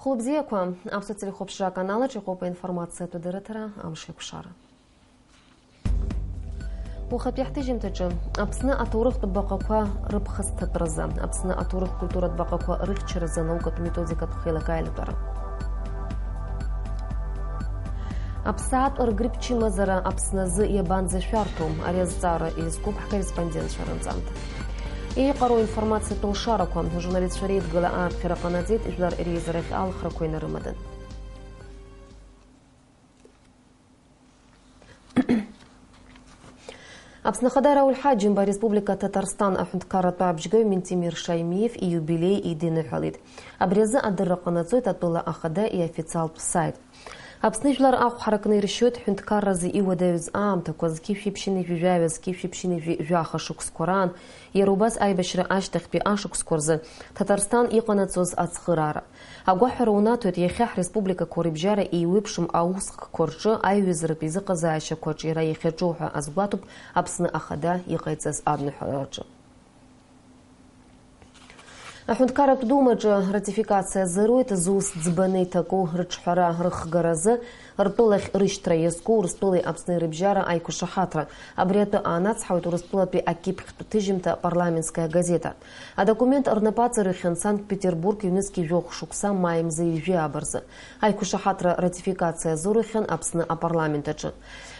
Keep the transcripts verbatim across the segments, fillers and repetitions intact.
Хәылбзиақәа, Аԥсуа телехәаԥшра аканалаҿ иҟоуп аинформациатә дырраҭара Амш еиқәшара. Уахатәи ҳҭыжьымҭаҿы Аԥсны аҭоурыхтә баҟақәа рыԥхасҭатәразы, Аԥсны аҭоурых-культуратә баҟақәа рыхьчаразы анаукатә методикатә хеилак аилатәара. Аԥсаатә ргрипп чымазара Аԥсны азы иабанӡашәарҭоу? Ари азҵаара иазкуп ҳкорреспондентцәа рынҵамҭа. Еиҟароу информациатә лшарақәа, ажурналистцәа реидгыла ааԥхьара ҟанаҵеит, жәлар реизарахь алхрақәа инарымадын. Аԥсны Ахада Рауль Ҳаџьымба Республика Ҭаҭарсҭан аҳәынҭқарратә абжьгаҩ Минтимир Шаимиев ииубилеи идиныҳәалеит. Абри азы адырра ҟанаҵоит атәыла ахада иофициалтә сайт. Аԥсны жәлар ахә ҳаракны иршьоит ҳҳәынҭқарразы иуадаҩыз аамҭақәа зқьи жәшәи ԥшьынҩажәи жәаҩа, зқьи жәшәи ԥшьынҩажәи жәаха шықәсқәа раан, иара убас аибашьра ашьҭахьтәи ашықәсқәа рзы Ҭаҭарсҭан иҟанаҵоз ацхыраара. Агәаҳәара унаҭоит иахьа ҳреспубликақәа рыбжьара еиуеиԥшым аусхкқәа рҿы аиҩызаратә еизыҟазаашьақәа аҿиара иахьаҿу ҳәа азгәаҭоуп Аԥсны Ахада иҟаиҵаз адныҳәалараҿы. Аҳәынҭқарратә Думаҿы ратификациа азыруит зус ӡбаны иҭаку рыҿҳәара рыхгаразы ртәылахь рышьҭра иазку Урыстәылеи Аԥсни рыбжьара аиқәшаҳаҭра. Абри атәы аанацҳауеит Урыстәылатәи акьыԥхьтә ҭыжьымҭа Парламентская газета. Адокумент рнапы аҵарыхьан Санкт-Петербург ҩнызқьи жәохә шықәса маи мза ҩажәи ааба рзы. Аиқәшаҳаҭра ратификациа азурхьан Аԥсны апарламент аҿы.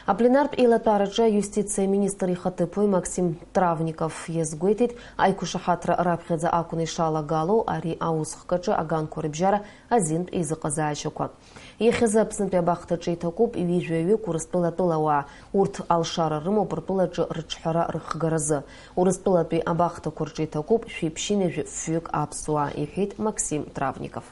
Апленартә еилатәараҿы аиустициа аминистр ихаҭыԥуаҩ Максим Травников иазгәеиҭеит, аиқәшаҳаҭра раԥхьаӡа акәны ишалагало ари аусхк аҿы аганқәа рыбжьара азинтә еизыҟазаашьақәа. Иахьазы Аԥснытәи абахҭаҿы иҭакуп ҩажәаҩык Урыстәылатәылауаа, урҭ алшара рымоуп ртәылаҿы рыҿҳәара рыхгаразы. Урыстәылатәи абахҭақәа рҿы иҭакуп шәи ԥшьынҩажәи фҩык аԥсуаа, иҳәеит Максим Травников.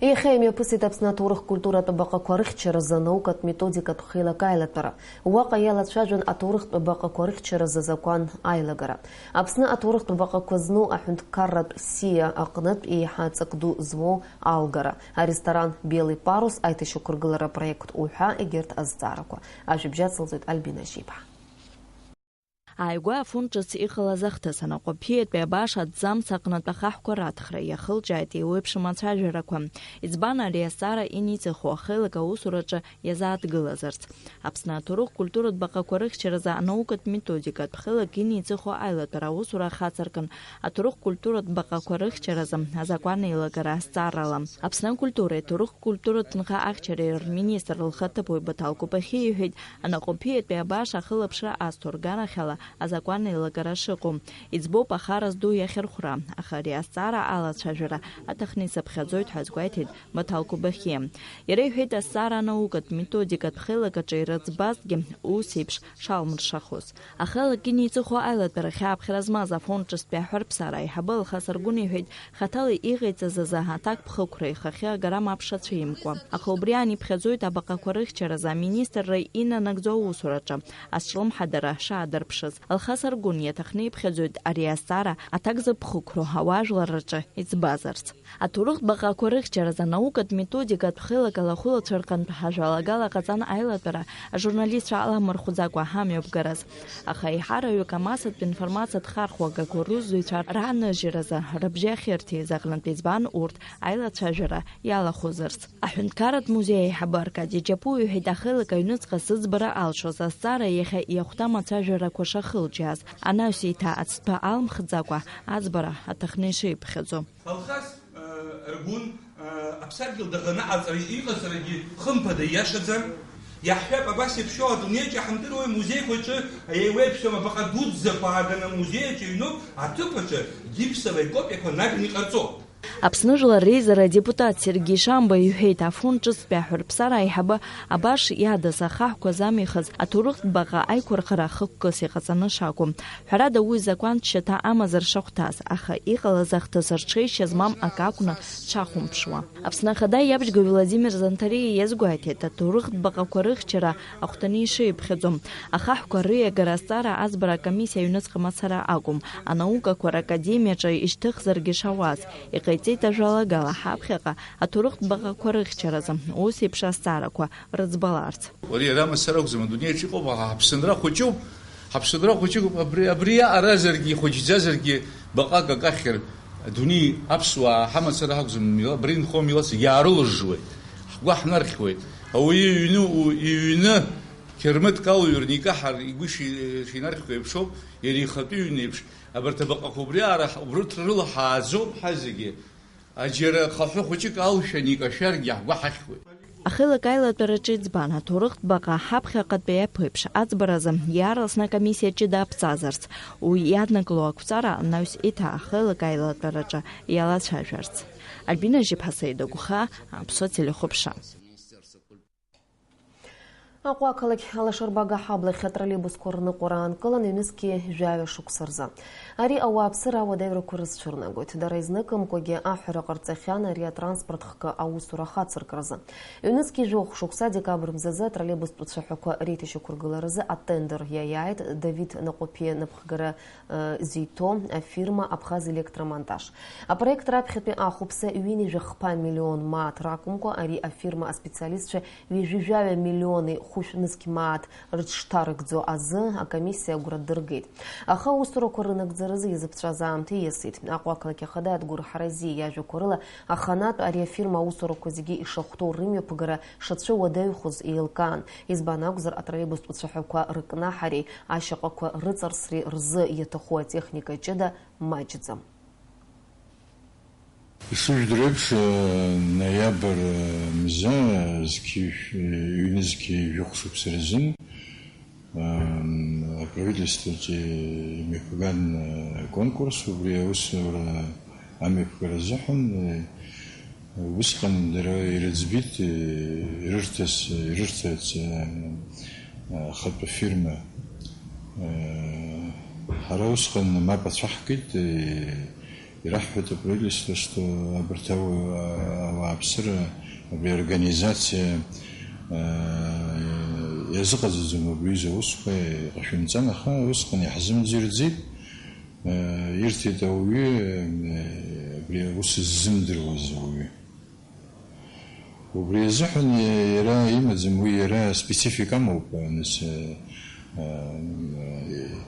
Иахьа имҩаԥысит Аԥсны аҭоурых-культуратә баҟақәа рыхьчаразы анаукатә методикатә хеилак аилатәара. Уаҟа иалацәажәон аҭоурыхтә баҟақәа рыхьчаразы азакәан аилагара. Аԥсны аҭоурыхтә баҟақәа зну аҳәынҭқарратә сиа аҟнытә еиҳа ҵак ду змоу алгара, аресторан Белый парус аиҭашьақәыргылара проект уҳәа егьырҭ азҵаарақәа. Ажәабжь ацылҵоит Альбина Шьиԥҳа. Ааигәа афон ҿыц иҟалаз ахҭыс анаҟәаԥиатәи абааш аҭӡамц аҟнытә ахаҳәқәа раҭхра иахылҿиааит еиуеиԥшым ацәажәарақәа. Избан ари азҵаара иниҵахо ахеилак аусураҿы иазааҭгылазарц? Аԥсны аҭоурых-культуратә баҟақәа рыхьчаразы анаукатә методикатә хеилак иниҵахо аилатәара аусура ахацыркын аҭоурых-культуратә баҟақәа рыхьчаразы азакәан еилагара азҵаарала. Аԥсны акультуреи аҭоурых-культуратә ҭынха ахьчареи рминистр лхаҭыԥуаҩ Баҭал Кәыбахьиа иҳәеит, анаҟәаԥиатәи абааш ахылаԥшра азҭо рганахьала азакәан еилагара шыҟоу. Иӡбоуп ахара зду иахьырхәра, аха ари азҵаара алацәажәара аҭахны исыԥхьаӡоит ҳәа азгәеиҭеит Баҭал Кәыбахьиа. Иара иҳәеит, азҵаара анаукатә методикатә хеилак аҿы ирыӡбазҭгьы ус еиԥш шалмыршахоз. Ахеилак иниҵыху аилатәара хьааԥхьара змаз афонд ҿыцтәи аҳәарԥсара аиҳабы Алхас Аргәын иҳәеит, хаҭала иҟаиҵаз азы аҭакԥхықәра ихахьы агара мап шацәимкуа. Аха убри аан иԥхьаӡоит абаҟақәа рыхьчаразы аминистрра инанагӡо аусураҿы азҿлымҳадара шаадырԥшыз. Алхас Аргәын иаҭахны иԥхьаӡоит ари азҵаара аҭак зыԥхықәроу ауаажәларраҿы иӡбазарц. Аҭоурыхтә баҟақәа рыхьчаразы анаукатә методикатә хеилак алахәылацәа рҟынтә ажәалагала ҟаҵан аилатәара, ажурналистцәа аламырхәӡакәа ҳамҩаԥгараз. Аха еиҳараҩык амассатә информациатә хархәагақәа русзуҩцәа рааныжьразы рыбжьы ахьырҭиз аҟнытә избан урҭ аилацәажәара иалахәызарц? Аҳәынҭқарратә музеи аиҳабы Аркади Џьапуа иҳәеит, ахеилак аҩныҵҟа сыӡбара алшоз азҵаара иахьа иахәҭам ацәажәарақәа шахылҿиааз, анаҩс еиҭа ацҭәа алмхӡакәа аӡбара аҭахны ишиԥхьаӡо. Алхас, э, Ргәын, э, аԥсадгьыл даӷаны аҵара иҟазарагьы хымԥада ииашаӡам. Иаҳҳәап, абас еиԥшоу адунеиаҿ иҳамдыруеи музеиқәа рҿы еиуеиԥшым абаҟа дуӡӡақәа ааганы амузеи аҿы иҩноуп аҭыԥ аҿы гипсовые копиақәа наганы иҟарҵо. Аԥсны Жәлар Реизара адепутат Сергеи Шамба иҳәеит, афонд ҿыцтәи аҳәырԥсара аиҳабы абааш иадыз ахаҳәқәа замихыз аҭоурыхтә баҟа аиқәырхара хықәкыс иҟаҵаны шакәу. Ҳәарада, уи закәантә шьаҭа амазар шахәҭаз, аха иҟалаз ахҭыс рҽеишьа змам акы акәны дшахәамԥшуа. Аԥсны Ахада иабжьгаҩ Владимир Занҭариа иазгәеиҭеит, аҭоурыхтә баҟақәа рыхьчара ахәҭаны ишеиԥхьаӡо. Ахаҳәқәа рыиагара азҵаара аӡбара акомиссиа аҩныҵҟа мацара акәым, анаукақәа ракадемиаҿы ишьҭыхзаргьы шауаз, иҟаиҵеит ажәалагала ҳаԥхьаҟа аҭоурыхтә баҟақәа рыхьчаразы ус еиԥш азҵаарақәа рыӡбаларц. Уара иара мацара акәӡам, адунеиаҿ иҟоуп, аха ҳаԥсынра хәыҷуп, ҳаԥсынра хәыҷуп, абри, абри иаҟаразаргьы, ихәыҷӡазаргьы, баҟак акахьыр, Адунеи аԥсуаа ҳамацара ҳакәӡам, мила-, абра инхо милаҭ зегьы иаарылыжжуеит, ҳгәы ҳнархьуеит. Ауаҩы иҩны, у-, иҩны қьырмытк алҩрны икаҳар игәы ши-, шинархьуа еиԥшоуп, иара ихатәы иҩны еиԥш. Абарҭ абаҟақәа убри аара ҳ-, урҭ рыла ҳааӡоуп ҳа зегьы. Аџьара хаҳәы хәыҷык алшәан икашәаргьы ҳгәы ҳахьуеит. Ахеилак аилатәараҿы иӡбан аҭоурыхтә баҟа ҳаԥхьаҟатәи аԥеиԥш аӡбаразы иаарласны акомиссиа ҷыда аԥҵазарц, уи иаднакыло ақәҵара анаҩс еиҭа ахеилак аилатәараҿы иалацәажәарц. Альбина Жьыԥҳа, Саида Гәхаа, Аԥсуа телехәаԥшра. Аҟәа ақалақь алашарбага ҳаблахь атроллейбусқәа рныҟәара аанкылан ҩнызқьи жәаҩа шықәса рзы. Ари ауааԥсыра ауадаҩрақәа рызцәырнагоит. Дара изныкымкәагьы аҳәара ҟарҵахьан ари атранспорт хкы аусура ахацыркразы. Ҩнызқьи жәохә шықәса декабр мзазы атроллейбустә цәаҳәақәа реиҭашьақәыргыларазы атендер иаиааит Давид Наҟәаԥиа напхгара, э, зиҭо афирма Абхаз Электромонтаж. Апроект раԥхьатәи ахәаԥса ҩынҩажәи хԥа миллион мааҭ ракәымкәа, ари афирма аспециалистцәа ҩажәи жәаҩа миллиони хәышә нызқь мааҭ рыҽшҭарыгӡо азы акомиссиа агәра дыргеит. Аха аусурақәа рынагӡаразы иазыԥҵәаз аамҭа ииасит. Аҟәа ақалақь Ахада Адгәыр Ҳаразиа иажәақәа рыла, аханатә ари афирма аусурақәа зегьы ишахәҭоу рымҩаԥгара шацәуадаҩхоз еилкаан. Избан акәзар, атроллейбустә цәаҳәақәа рыкнаҳареи ашьаҟақәа рыҵарсреи рзы иаҭаху атехника ҷыда маҷӡам. Ишыжәдыруа еиԥш, ноиабр мза зқьи шә-, ҩнызқьи жәохә шықәса рзын, аправительствоҿы имҩаԥган аконкурс, убри аусура амҩаԥгара азыҳәан, усҟан дара ирыӡбеит, ирырҭаз, ирырҭарц, ахатәы фирма. Ҳара усҟан мап ацәаҳкит, ираҳҳәеит аправительство, что абарҭ ау-, ауааԥсыра, абри аорганизациа, э, иазыҟаҵаӡом абри аҩыза аусқәа, иҟашәымҵан, аха усҟан иаҳзымӡырӡеит, э, ирҭеит ауаҩы, э, абри аус ззымдыруаз ауаҩы. Убри азыҳәан иара имаӡам, уи иара специфика амоуп, нас, э, э,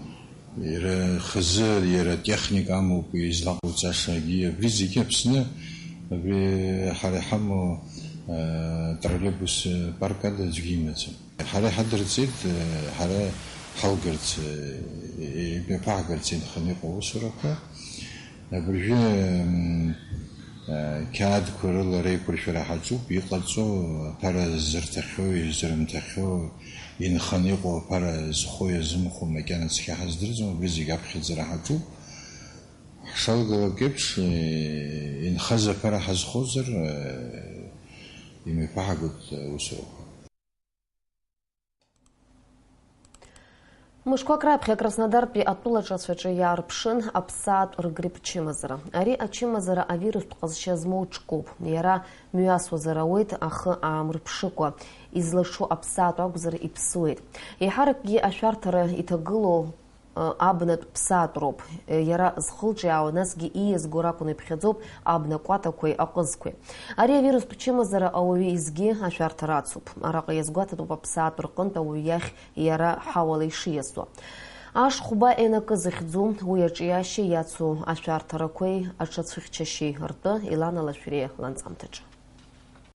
иара хазы, иара техника амоуп, излаҟауҵашагьы, абри зегьы Аԥсны, абри ҳара иҳамоу, э, троллейбус, э, парк ада аӡәгьы имаӡам. Ҳара иҳадырҵеит, э, ҳара ҳалгарц, э, имҩаԥаҳгарц инханы иҟоу аусурақәа. Абыржәы, м, э, қьаадқәа рыла реиқәыршәара ҳаҿуп, иҟаҵоу, аԥара зырҭахьоу, изырымҭахьоу, инханы иҟоу аԥара зхоу иазымхо макьана цқьа ҳаздырӡом, абри зегь аԥхьаӡара ҳаҿуп. Ҳшалгалак еиԥш, э, инхаз аԥара ҳазхозар, э, имҩаԥаҳгоит аусурақәа. Мышқәак раԥхьа Краснодартәи атәылаҿацәаҿы иаарԥшын аԥсаатә ргрипп чымазара. Ари ачымазара авирустә ҟазшьа змоу ҿкуп. Иара мҩасуазар ауеит ахы аамырԥшыкәа. Излаҽу аԥсаатә акәзар, иԥсуеит. Еиҳаракгьы ашәарҭара иҭагылоу, ы, абнатә ԥсаатә роуп. Иара зхылҿиаауа, насгьы ииазго ракәны иԥхьаӡоуп абна кәатақәеи аҟызқәеи. Ари авирустә чымазара ауаҩы изгьы ашәарҭара ацуп. Араҟа иазгәаҭатәуп аԥсаатә рҟынтә ауаҩ иахь иара ҳауала ишиасуа. Ашхәба енакы захьӡу, уи аҿиашьа иацу ашәарҭарақәеи аҽацәыхьчашьеи ртәы Елана Лашәриа ланҵамҭаҿы.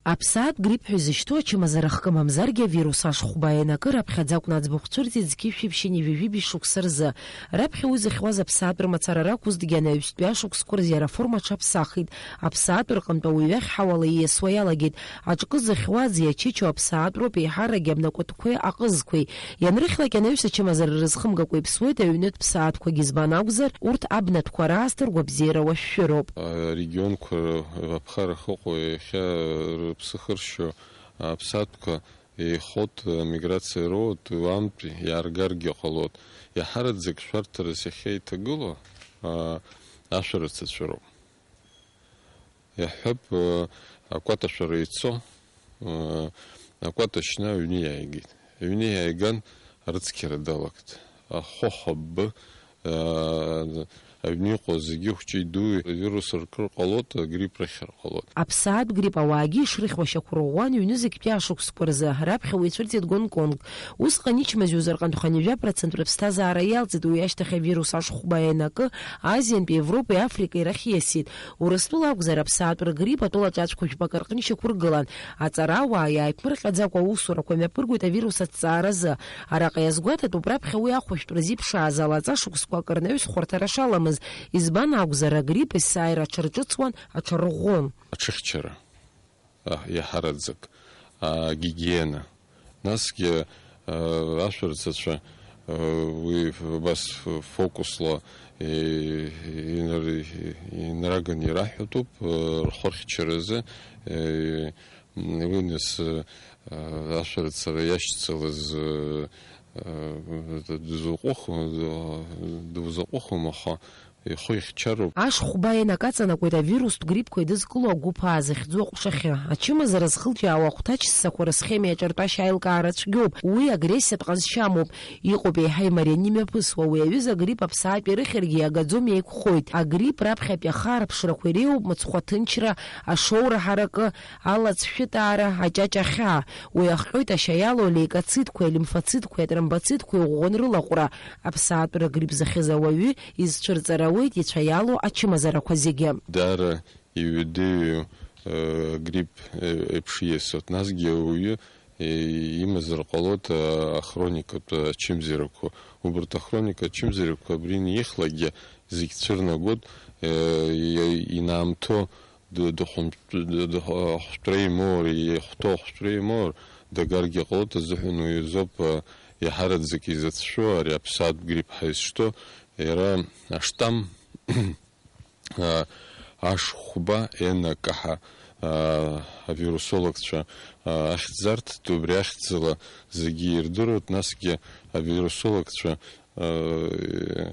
Аԥсаатә грипп ҳәа изышьҭоу ачымазара хкы мамзаргьы авирус ашхәба енакы раԥхьаӡа акәны аӡбахә цәырҵит зқьи жәшәи ԥшьынҩажәи жәибжь шықәса рзы. Раԥхьа уи зыхьуаз аԥсаатә рымацара ракәызҭгьы, анаҩстәи ашықәсқәа рзы иара аформа аҽаԥсахит. Аԥсаатә рҟынтә ауаҩы иахь ҳауала ииасуа иалагеит. Аҿкы зыхьуа аӡы иачычо аԥсаатә роуп, еиҳаракгьы абнакәытқәеи аҟызқәеи. Ианрыхьлак, ианаҩс ачымазара рызхымгакәа иԥсуеит аҩнытә ԥсаатәқәагьы, избан акәзар, урҭ абнатәқәа раасҭа ргәабзиара уашәшәыроуп. Арегионқәа аԥхара ахьыҟоу иахьа рыԥсы хыршьо аԥсаатәқәа еихоит, амиграциа роуеит, уантә иааргаргьы ҟалоит. Иаҳараӡак шәарҭарас иахьа иҭагылоу, а, ашәарыцацәа роуп. Иаҳҳәап, э, акәаташәара ицо, э, акәата шьны аҩны иааигеит. Аҩны иааиган, арыцқьара далагт. Ахәы хәаббы, э, аҩны иҟоу зегьы хәҷи дуи авирус ркыр ҟалоит, агрипп рыхьыр ҟалоит. Аԥсаатә грипп ауаагьы ишрыхьуа шьақәырӷәӷәан, ҩнызқьтәи ашықәсқәа рзы, раԥхьа уи ицәырҵит Гонконг. Усҟан ичмазаҩыз рҟынтә хынҩажәа процент рыԥсҭазаара иалҵит, уи ашьҭахь авирус ашхәба ианакы, Азиантәи Европеи Африкеи рахь ииасит. Урыстәыла акәзар, аԥсаатә ргрипп атәыла ҿацәқәа жәпакы рҟны ишьақәыргылан. Аҵарауаа иааиԥмырҟьаӡакәа аусурақәа мҩаԥыргоит авирус аҭҵааразы. Араҟа иазгәаҭатәуп раԥхьа уи ахәышәтәра зеиԥшааз ала ҵәа шықәсқәак рнаҩс хәарҭара шаламыз. Избан акәзар, агрипп есааира аҽарҿыцуан, аҽарӷәӷәон. Аҽыхьчара, а, иаҳараӡак, агигиена. Насгьы, а, ашәарыцацәа, а, уи абас фокусла, е, инар-, инараганы ираҳәатәуп, а, рхәырхьчаразы, е, Уи нас, э, ашәарыцара иашьцылаз, э, э, дузаҟәыху-, дузаҟәыхуам, аха ихы ихьчароуп. Ашхәба ианак аҵанакуеит авирустә гриппқәа еидызкыло агәыԥ А захьӡу аҟәшахьы. Ачымазара зхылҿиаауа ахәҭаҷ ссақәа рысхема иаҿыртәашьа аилкаара цәгьоуп. Уи агрессиатә ҟазшьа амоуп. Иҟоуп еиҳа имарианы имҩаԥысуа. Уи аҩыза агрипп аԥсаатә ирыхьыргьы иагаӡом, еиқәхоит. Агрипп раԥхьатәи ахы арԥшрақәа иреиуоуп мыцхәы аҭынчра, ашоура ҳаракы, алаӡшәытаара, аҷаҷа ахьаа. Уи ахҟьоит ашьа иалоу алейкоцитқәеи алимфоцитқәеи атромбоцитқәеи ӷәӷәан рылаҟәра. Аԥсаатәра грипп зыхьыз ауаҩы изцәырҵыр ауеит ицәа иалоу ачымазарақәа зегьы. Даара иҩадеиу, э, грипп, э, еиԥш ииасуеит. Насгьы ауаҩы, э, имазар ҟалоит, э, ахроникатә ачымазарақәа. Убарҭ ахроникатә ачымазарақәа абри инихлакгьы зегь цәырнагоит, э, и-, инаамҭоу д-, дыхәын-, д-, д-, дыхәтәра имоур, ихәҭоу ахәтәра имоур, дагаргьы ҟалоит азыҳәан уи азоуп, э, иаҳараӡак изацәшәо ари аԥсаатә грипп ҳәа изышьҭоу, иара аштамм, а, ашхәба Н К ҳәа, а, авирусологцәа, а, ахьӡарҭт, убри ахьӡала зегьы ирдыруеит, насгьы авирусологцәа, а,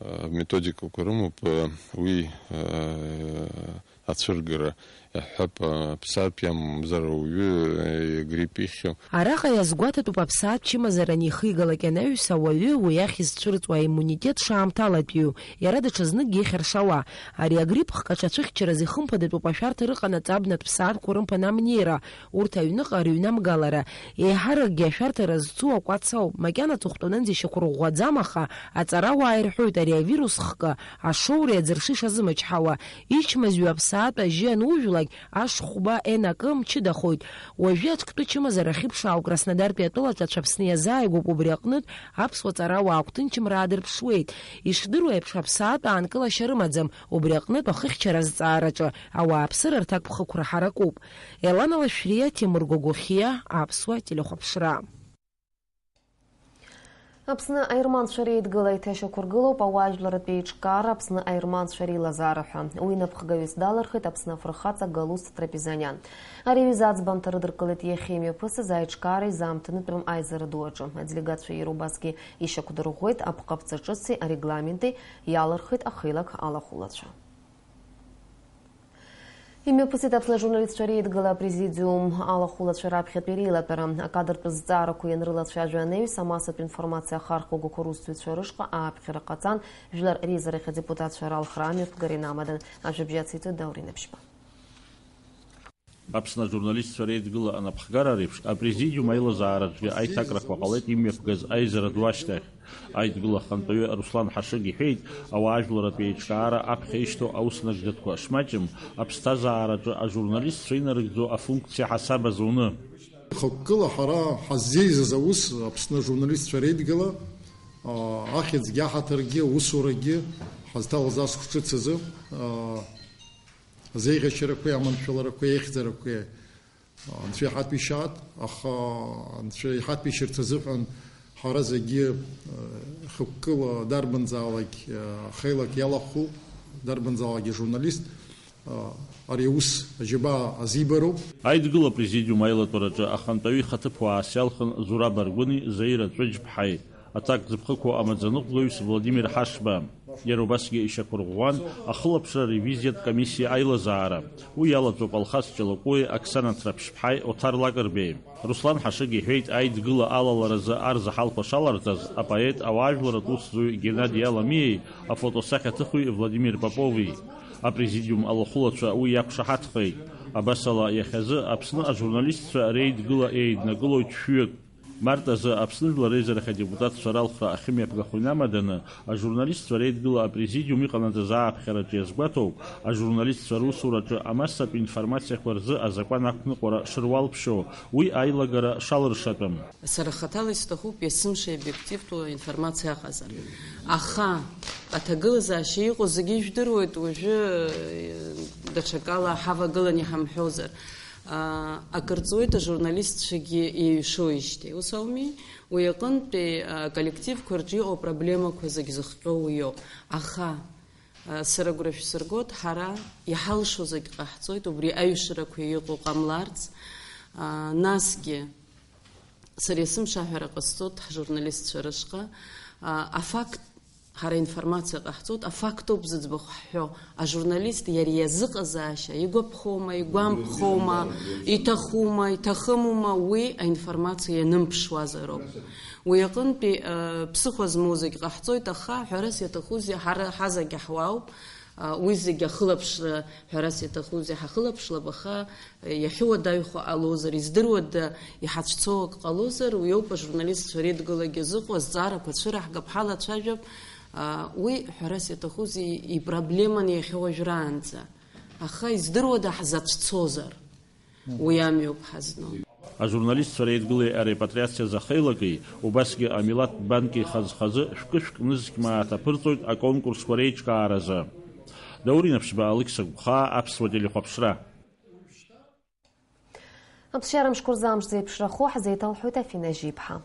а, методикақәа рымоуп, а, уи, а, ацәыргара. Иаҳҳәап, а, аԥсаатә иамамзар ауаҩы, а, грипп ихьу. Араҟа иазгәаҭатәуп аԥсаатә чымазараны ихигалак ианаҩс ауаҩы уи ахьӡ цәырҵуа аиммунитет шаамҭалатәиу, иара даҽазныкгьы ихьыршауа. Ари агрипп хкаҿ ацәыхьчараз ихымԥадатәуп ашәарҭа рыҟанаҵ абнатә ԥсаатәқәа рымԥан амнеира, урҭ аҩныҟа рыҩнамгалара. Еиҳаракгьы ашәарҭара зцу акәац ауп, макьана аҵыхәтәанынӡа ишьақәырӷәӷәаӡам, аха аҵарауаа ирҳәоит ари авирус хкы ашоуреи аӡыршы ишазымычҳауа. Ичмазаҩу аԥсаатә ажьы анужәлак, ашхәба Н К мчыдахоит. Уажәы аҿктәы чымазара ахьыԥшаау Краснодартәи атәылаҿы аҽы Аԥсны иазааигәоуп, убри аҟнытә аԥсуа ҵарауаа агәҭынчымра аадырԥшуеит. Ишдыру еиԥш, аԥсаатә аанкылашьа рымаӡам, убри аҟнытә ахыхьчара азҵаараҿы ауааԥсыра рҭакԥхықәра ҳаракуп. Елана Лашәриа, Ҭемыр Гогохиа, Аԥсуа телехәаԥшра. Аԥсны аерманцәа реидгыла иҭашьақәыргылоуп ауаажәларратә еиҿкаара Аԥсны аерманцәа реилазаара ҳәа. Уи напхгаҩыс далырхит Аԥсны афырхаҵа Галуст Трапезаниан. Ари аҩыза аӡбамҭа рыдыркылеит иахьа имҩаԥысыз аиҿкаара изаамҭанытәым аизара ду аҿы. Аделегатцәа иара убасгьы ишьақәдырӷәӷәеит апҟаԥҵа ҿыци арегламенти, иалырхит ахеилак алахәылацәа. Имҩаԥысит Аԥсны ажурналистцәа реидгыла апрезидиум алахәылацәа раԥхьатәи реилатәара. Акадртә зҵаарақәа ианрылацәажәа анаҩс, амассатә информациа ахархәагақәа русзуҩцәа рышҟа ааԥхьара ҟаҵан, жәлар реизарахь адепутатцәа ралхра амҩаԥгара инамадан. Ажәабжь ациҵоит Даур Инаԥшьба. Аԥсны ажурналистцәа реидгыла анапхгара реиԥш, апрезидиум аилазаараҿгьы аиҭакрақәа ҟалеит имҩаԥгаз аизара ду ашьҭахь. Аидгыла ахантәаҩы Руслан Ҳашыг иҳәеит, ауаажәларратә еиҿкаара аԥхьа ишьҭоу аус нагӡатәқәа шмаҷым, аԥсҭазаараҿы ажурналистцәа инарыгӡо афункциа ҳасаб азуны. Хықәкыла ҳара ҳаззеизаз аус Аԥсны ажурналистцәа реидгыла, аа, ахьӡгьы аҳаҭыргьы аусурагьы ҳазҭалаз ас хәҿыц азы, аа, азеиӷьашьарақәеи аманшәаларақәеи аихьӡарақәеи Анцәа иҳатәишьаат, аха Анцәа иҳатәишьырц азыҳәан ҳара зегьы, э, хықәкыла дарбанзаалак, э, ахеилак иалахәу, дарбанзаалак ижурналист, э, ари аус аџьабаа азибароуп. Аидгыла апрезидиум аилатәараҿы ахантәаҩы ихаҭыԥуаа иалхын Зураб Аргәыни Заира Ҵәыџьԥҳаи. Аҭак зыԥхықәоу амаӡаныҟәгаҩыс Владимир Ҳашба. Иара убасгьы ишьақәырӷәӷәан ахылаԥшра ревизиатә комиссиа аилазаара. Уи иалатәоуп Алхас Ҷалакәуеи Оксана Ҭраԥшьԥҳаи Оҭар Лакрбеи. Руслан Ҳашыг иҳәеит аидгыла алаларазы арзаҳалқәа шаларҵаз апоет, ауаажәларратә усзуҩ Геннади Аламиеи афотосахьаҭыхҩы Владимир Попови. Апрезидиум алахәылацәа уи иақәшаҳаҭхеит. Абасала, иахьазы Аԥсны ажурналистцәа реидгыла еиднакылоит шәҩык. Март азы Аԥсны Жәлар Реизарахь адепутатцәа ралхра ахьымҩаԥгахо инамаданы, ажурналистцәа реидгыла апрезидиум иҟанаҵаз ааԥхьараҿы иазгәаҭоуп, ажурналистцәа русураҿы амассатә информациақәа рзы азакәан ақәныҟәара шыруалԥшьоу, уи аилагара шалыршатәым. Сара хаҭала исҭахуп есымша обиективтәу аинформациа аҟазар. Аха аҭагылазаашьа иҟоу зегьы ижәдыруеит, уажәы, э, даҽакала ҳавагылан иҳамҳәозар. Аа, акыр ҵуеит ажурналистцәагьы еиҩшоижьҭеи, ус ауми? Уи аҟынтәи, аа, коллективқәа рҿы иҟоу апроблемақәа зегь зыхҟьоу уиоуп. Аха, аа, сара агәра шәсыргоит, ҳара иҳалшо зегь ҟаҳҵоит, убри аҩшрақәа иҟоу ҟамларц. Аа, насгьы, сара есымша аҳәара ҟасҵоит ҳжурналистцәа рышҟа, аа, афакт Ҳара информациа ҟаҳҵоит, афакт ауп зыӡбахә ҳҳәо. Ажурналист иара иазыҟазаашьа, игәаԥхома, игәамԥхома, иҭахума, иҭахымума, уи аинформациа ианымԥшуазароуп. Уи аҟынтәи, э, ԥсыхәа змоу зегь ҟаҳҵоит, аха, ҳәарас иаҭахузеи, ҳара ҳазегь ҳуаауп, э, уи зегь ахылаԥшра, ҳәарас иаҭахузеи, ҳахылаԥшлап, аха, иахьыуадаҩхо ҟалозар, издыруада, иҳацәцо ак ҟалозар, уи ауп ажурналистцәа реидгылагьы зыҟоу, азҵаарақәа цәыраҳгап, ҳалацәажәап. Уи, ҳәарас иаҭахузеи, ипроблеман иахьа уажәраанӡа. Аха издыруада ҳзацәцозар? Уи амҩоуп ҳазну. Ажурналистцәа реидгылеи арепатриациа азы ахеилагеи, убасгьы амилаҭтә банки хаз-хазы шәкы-шәкы нызқь мааҭ аԥырҵоит аконкурсқәа реиҿкааразы. Даур Инаԥшьба, Алықьса Гәхаа, Аԥсуа телехәаԥшра. Аԥсшьара мшқәа рзы амш зеиԥшрахо ҳзеиҭалҳәоит Афина Жьиԥҳа.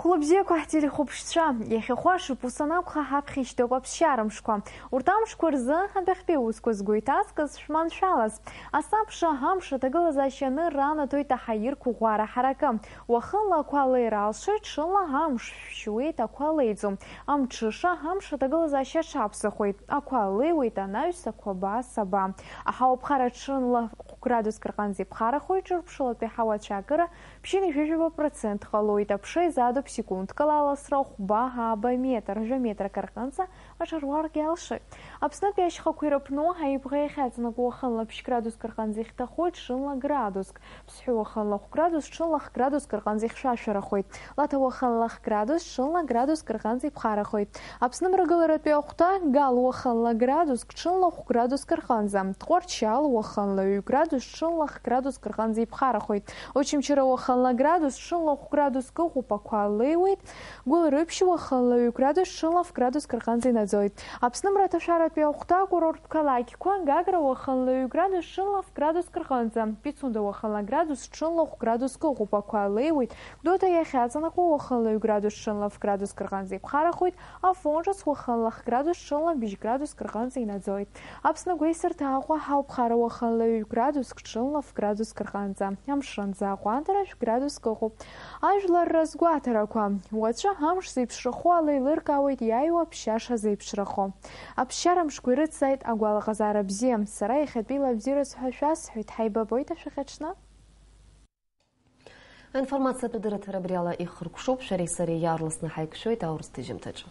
Хәлыбзиақәа, ҳтелехәаԥшцәа, иахьахәы ашықәс анакәха, ҳаԥхьа ишьҭоуп аԥсшьара мшқәа. Урҭ амшқәа рзы адәахьтәи аусқәа згәы иҭаскыз шәманшәалаз. Асабша амш аҭагылазаашьа анырра анаҭоит аҳаирқәа ӷәӷәара ҳаракы. Уахынла ақәа алеира алшоит, ҽынла амш шәшьуеит, ақәа леиӡом. Амҽыша амш аҭагылазаашьа аҽаԥсахуеит. Ақәа леиуеит анаҩс ақәаба-саба. Аҳауа ԥхара ҽынла хә-градуск рҟынӡа иԥхарахоит, ҿырԥшылатәи ҳауа ацәаакыра Ԥшьынҩажәижәаба процент ҟалоит, аԥша изаатуп секундк ала аласра хәба-ааба метр, жәа метрак рҟынӡа аҽарӷәӷәаргьы алшоит. Аԥснытәи ашьхақәа ирыԥну, Аибӷа иахьаҵанакуа уахынла ԥшь градуск рҟынӡа ихьҭахоит, ҽынла градуск. Ԥсҳәы уахынла хә-градус, ҽынла х-градуск рҟынӡа ихьшәашәарахоит. Лаҭа уахынла х-градус, ҽынла градуск рҟынӡа иԥхарахоит. Аԥсны мрагыларатәи ахәҭа, Гал уахынла градуск, ҽынла хә-градуск рҟынӡа. Тҟәарчал уахынла ҩ-градус, ҽынла х-градуск рҟынӡа иԥхарахоит. Очамчыра уахынла градус, ҽынла хә-градуск ыҟоуп, ақәа леиуеит. Гәылрыԥшь уахынла ҩ-градус, ҽынла ф-градуск рҟынӡа инаӡоит. Аԥсны мраҭашәаратәи ахәҭа, акурорттә қалақьқәа, Гагра уахынла ҩ-градус, ҽынла ф-градуск рҟынӡа. Пицунда уахынла градус, ҽынла хә-градуск ыҟоуп, ақәа леиуеит. Гәдоуҭа иахьаҵанакуа уахынла ҩ-градус, ҽынла ф-градуск рҟынӡа иԥхарахоит. Афон ҿыц уахынла х-градус, ҽынла быжь градуск рҟынӡа инаӡоит. Аԥсны агәеисырҭа Аҟәа ҳауԥхара уахынла ҩ-градуск, ҽынла ф-градуск рҟынӡа. Амшынӡы аҟәандара шә-градуск ыҟоуп. Ажәлар разгәаҭарақәа. Уаҵәы амш зеиԥшрахо ала еилыркаауеит иааиуа аԥшьаша зеиԥшрахо. Аԥсшьара мшқәа ирыцзааит агәалаҟазаара бзиа. Сара иахьатәиала абзиараз ҳәа шәасҳәеит, ҳаибабоит ашәахьаҽны. Аинформациатә дырраҭара абри ала ихыркәшоуп, шәареи сареи иаарласны ҳаиқәшәоит аурыс ҭыжьымҭаҿы.